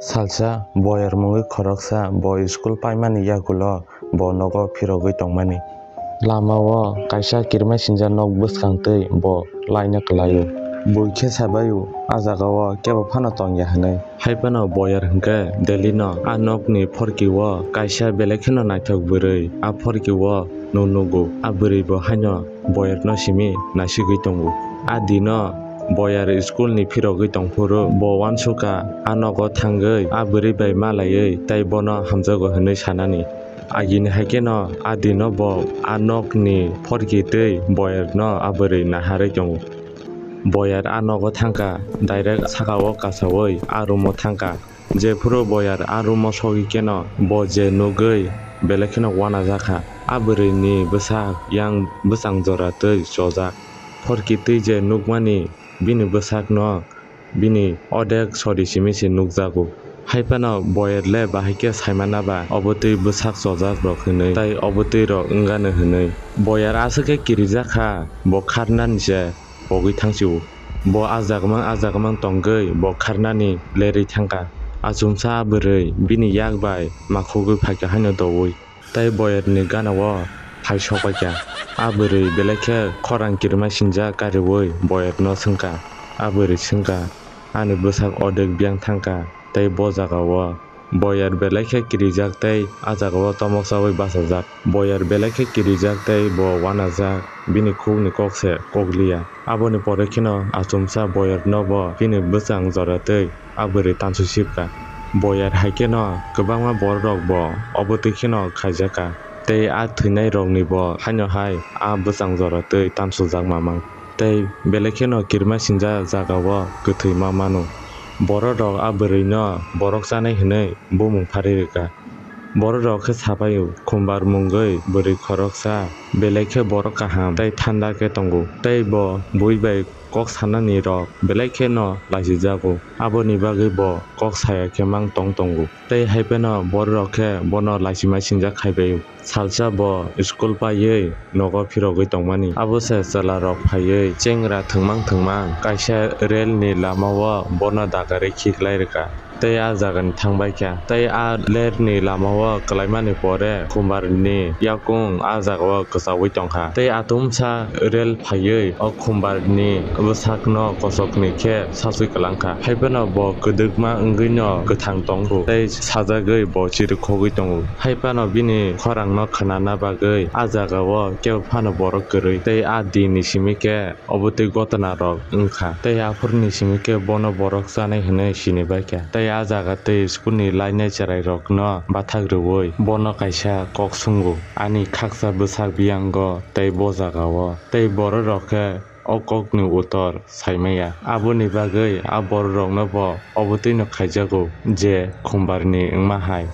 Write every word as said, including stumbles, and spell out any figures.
Salsa boyar mungwi khoroksa bo school paimani yagulo bo nogo phirogwi tongmani. Lamao kaisa kirima sinjak nok bwskang twi bo laina kwlaio. Bui khe sabaio, a jagao kebo phano tongya hwnwi. Hai phano boyar hwnkhe Delhi no a nokni phorkio kaisa belai kheno naithok bwrwi a phorkio no nugo. A bwrwi bo haino boyar no simi naisigwi tongo. A dino boyar school ni phirogwi tongphuru bo uansukha, a nogo thangwi a bwrwi bai malaiwi tei bono hamjago hwnwi sanani. Agini hai kheno a dino bo a nokni phorki twi boyarno a bwrwi naharwi tongo. Boyar a nogo thangkha, direct sakao kasaui a room-o thangkha. Jephuru boyar a room-o sogwi kheno bo je nugwi belai kheno uanajakha. A bwrwini bwsak yang bwsang jora twi chojak. Phorki twi je nukmani bini bwsakno bini odek sori simi se nukjago. Hai phano boyar le bahai khe saimana ba obo twi bwsak chojak rok hwnwi tei obo twi rok wngano hwnwi. Boyar aswk khe kirijak kha, bo kharnani se pogwi thangsio. Bo a jaga mang a jaga mang tongwi bo kharnani lerwi thangkha. Achomsa a bwrwi bini yak bai makhugwi phaikha haino doui. Tei boyarni gana-o hai sokbaikha. A bwrwi belai khe khorang kirima sinjak kariui boyarno swngkha. A bwrwi swngkha, "Ani bwsak odek biyang thangkha, tei bo jaga-o." Boyar belai khe kirijak tei a jaga-o tomok chaui bachajak. Boyar belai khe kirijak tei bo uanajak, bini khukni kok se kok liya. Aboni pore kheno achomsa boyarno bo bini bwsang jora twi a bwrwi tansu sibkha. Boyar hai kheno kwbangma bororok bo obo twi kheno khaijakha. Tei a thwinairokni bo haino hai a bwsang jora twi tansujak mamang. Tei belai kheno kirima sinjak jagao kwthwi ma mano. Bororok a bwrwino borok chanai hwnwi bumung pharwi rwkha. Bororok khe sapaio, khumbar mungwi bwrwi khoroksa, belai khe borok kaham tei thanda khe tongo. Tei bo bui bai kok sanani rok belai kheno lachijago, aboni bagwi bo kok saya khe mang tong tongo. Tei hai phano bororok khe bono lachima sinjak khai bai-o. Salsa bo school paiwi nogo phirogwi tongmani. Abo se chwla rok phaiwi chengra thwngmang thwngmang kaisa rail ni lama o bono dagarwi khiklai rwkha. Tei a jaga ni thangbai kha. Tei a ler ni lama o kwlai mani pore khumbar ni yakung a jaga o kwchaui tongkha. Tei atumsa rel phaiwi o khumbar ni bwsak no kosok ni khe sasui kwlang kha. Hai phano bo kwdwkma wngwi no kwthang tongo tei sajagwi bo chirikhogwi tongo. Hai phano bini khorang no khwnana bagwi a jaga o kebo phano borok kwrwi tei a di ni simi khe obo twi gotona rok wngkha. Tei aphuru ni simi khe bono borok chanai hwnwi sinibaikha. Tei a jaga twi school ni lainai cherai rok no bathak rwui bono kaisa kok sungo, "Ani khaksa bwsak biyango tei bo jaga o." Tei borok rok khe o kok ni utor saimaya. Aboni bagwi a borok rok no bo obo twi no khaijago je khumbar ni wngma hai.